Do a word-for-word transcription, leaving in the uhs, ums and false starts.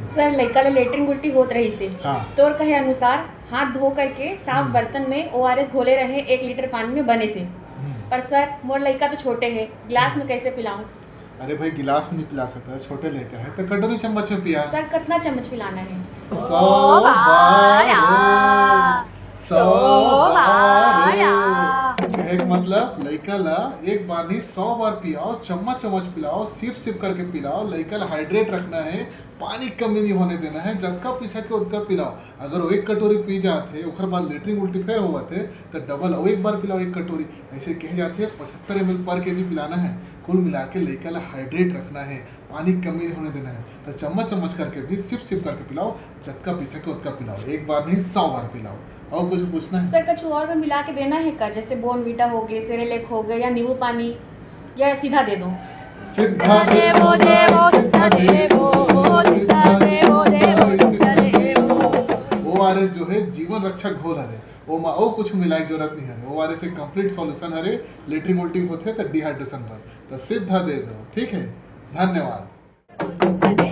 Sir, लइका ला latrine उल्टी होत रहिस हे। हाँ। तोर कहे अनुसार हाथ धो करके साफ बर्तन में ओआरएस घोले रहे एक लीटर पानी में बने से। हम्म। पर सर, मोर लइका तो छोटे हे, गिलास में कैसे पिलाऊं? अरे भाई, गिलास में नहीं पिला सकता, छोटे लइका है तो कटोरी चम्मच में पिया। सर, कितना चम्मच पिलाना है? सौ बार, सौ बार। कहे के मतलब, लइका ला एक बार नहीं, सौ बार पिलाओ, चम्मच चम्मच पिलाओ, सिप सिप करके पिलाओ। लइका ला हाइड्रेट रखना है, पानी कमी नहीं होने देना है। जतका पी सके उतका पिलाओ। अगर वो एक कटोरी पी जात है, ओकर बाद लेटरिन उल्टी फेर होवत है, तो डबल और एक बार पिलाओ एक कटोरी। ऐसे कहे जाते हैं पचहत्तर एम एल पर केजी पिलाना है। कुल मिला के लइका ला हाइड्रेट रखना है, पानी कमी नहीं होने देना है। तो चम्मच चम्मच करके भी, सिप सिप करके पिलाओ। जतका पी सके उतका पिलाओ, एक बार नहीं, सौ बार पिलाओ। और कुछ पूछना है? सर, कुछ और में मिला के देना है का? जैसे बॉर्नविटा हो गए, सेरेलैक हो गए, या नींबू पानी, या सीधा दे दो? सिद्धा देवो देवो, सिद्धा देवो, सिद्धा देवो देवो, सिद्धा देवो। ओआरएस जो है जीवन रक्षक घोल हरे, ओमा अउ कुछ मिलाए के जरूरत नहीं हरे। ओआरएस एक कंप्लीट सॉल्यूशन हरे, लेटरिन उल्टी होथे त डिहाइड्रेशन पर। तो सिद्धा दे दो, ठीक है, धन्यवाद।